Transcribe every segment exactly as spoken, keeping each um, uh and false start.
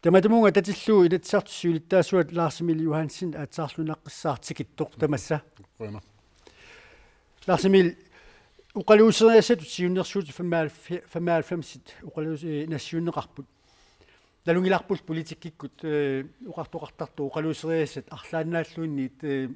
Tamatumunnga atatillugu Inatsisartut siulittaasuat Lars Emil Johansen aatsaarluinnaqqissaartikittoq tamassa. Qujanaq. Lars Emil, oqaluuseriassatut siunnersuutit femoghalvfems oqaluus-, eh, nassiunneqarput. Nalunngilarput politikkikkut, eh, oqartoqartartoq oqaluuseriassat arlaannaalluunniit, eh,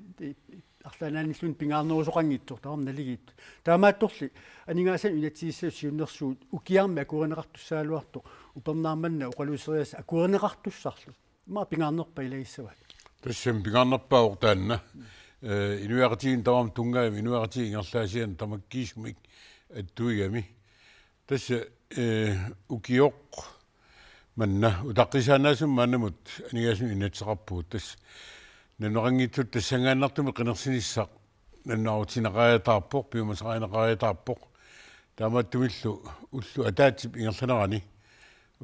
arlaannaanilluunniit pingaarnerusoqanngitsoq tamarmik naligiittut. Taamaattorli aningaasanut inatsisissatut siunnersuut ukiarmi akuerineqartussaagaluartoq upernaaq manna oqaluuseriassat akuerineqartussarlu. Immaqa pingaarnerpaaq ilagissavaat. Tassami pingaarnerpaavoq taanna. Eh, inuiaqatigiinni tamarmik tunngavimmik, inuiaqatigiit ingerlaasiannik tamakkiisumik attuigami. Tassa, eh, ukioq manna utaqqisaannaasumik maannamut aningaasanut inatsiseqarpugut. Tassa naluneqanngitsutut tassanngaannartumik qinersinissaq nalunaarutigineqariataarpoq, piumasarineqariataarpoq. Taamaattumillu ulloq ataatsip ingerlanerani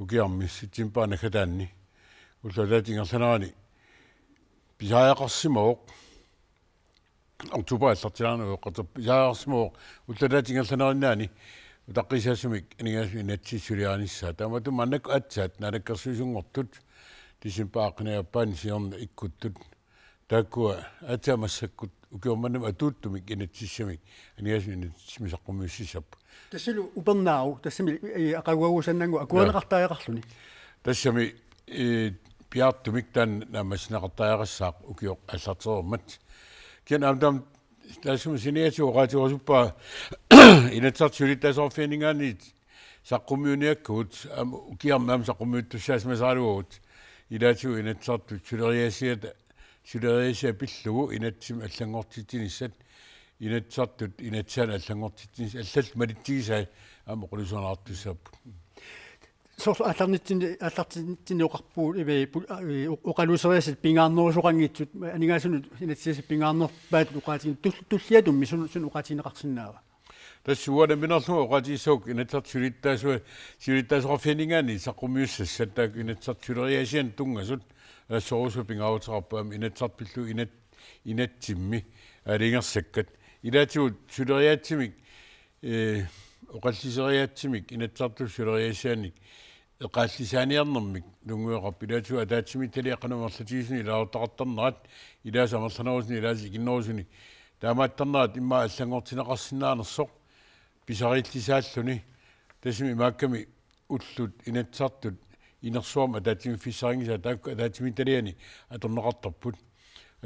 ukiarmi septembarip naggataani, ulloq ataatsip ingerlanerani pisariaqarsimavoq, oktober aallartilaarneq ueqqartoq, pisariaqarsimavoq ulloq ataatsip ingerlanerinnaani utaqqisaasumik aningaasanut inatsisissaq suliarinissaa. Taamatut maannakkut aatsaat naalakkersuisunngortut, decembarip aaqqinni aappaani siorna ikkuttut, taakkua aatsaat massakkut ukioq manna atuuttumik inatsisissamik aningaasanut inatsisissamik saqqummiussissapput. Tassalu upernaaq, tassami, eh, aqaguagusannannguaq akuerineqartariaqarluni. Tassami, eh, piaartumik taanna naammassineqartariaqassaaq ukioq aallartereermat. Kisianni aamma taama taassuma saniatigut oqaatigerusuppara Inatsisartut siulittaasoqarfianinngaanniit saqqummiunniakkagut, aamma ukiarmi aamma saqqummiuttussaasimasaraluagut, ilaatigut Inatsisartut suleriaasiata, suleriaasiat pillugu inatsimmi allanngortitsinissat, Inatsisartut inatsisaannik allanngortitsinissat, allallu malitsigisai aamma oqaluuserineqartussaapput. Soorlu aallarnitsinni, aallartitsinni oqarpugut, ivi, pu-, eh, oqaluuseriassat pingaarnerusoqanngitsut, aningaasanut inatsisissat pingaarnerpaatut oqaatigineq, tul-, tulliatummi suna, suna oqaatigineqarsinnaava? Tassa uanga nammineerlunga oqaatigissavakka Inatsisartut siulittaasua-, siulittaasoqarfianinngaanniit saqqummiussassat, taakku Inatsisartut suleriaasiannut tunngasut, assorsuaq pingaaruteqarpoq aamma Inatsisartut pillugu inat-, inatsimmi aalajangersakkat. Ilaatigut suleriaatsimik, eh, oqalliseriaatsimik Inatsisartut suleriaasiaannik eqaallisaaniarnermik tunngaveqarpoq, ilaatigut ataatsimiititaliaq qanoq amerlatigisunik ilaasortaqartarnerat, ilaasa amerlanerusuni, ilaasa ikinnerusuni taamaattarnerat immaqa allanngortinneqarsinnaanersoq pisariillisaalluni. Tassami imaakkami ullut Inatsisartut inersuarmi ataatsimiiffissarinngisaat taakku ataatsimiititaliani atorneqartarput.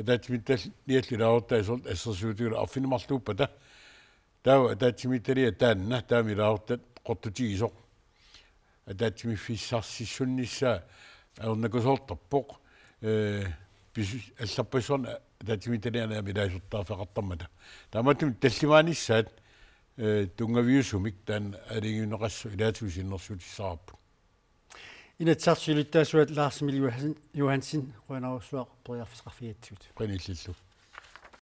Ataatsimiititaliap ilaasortai soorlu assersuutigalugu arfineq-marluuppata, taava ataatsimiititaliaq taanna taama ilaasortat qortutigisoq. Ataatsimiiffissarsissunissaa ajornakusoortarpoq, eh, pisu-, allarpassuarni ataatsimiititaliani aamma ilaasortaaffeqartarmata. Taamaattumik tallimaanissaat, eh, tunngaviusumik taanna aalajangiunneqassasoq ilaatigut siunnersuutissaqarpugut. Inatsisartut siulittaasuat Lars Emil Johansen, Johansen, qujanarsuaq periarfissaqarfigigatsigut. Qujanaq illillu.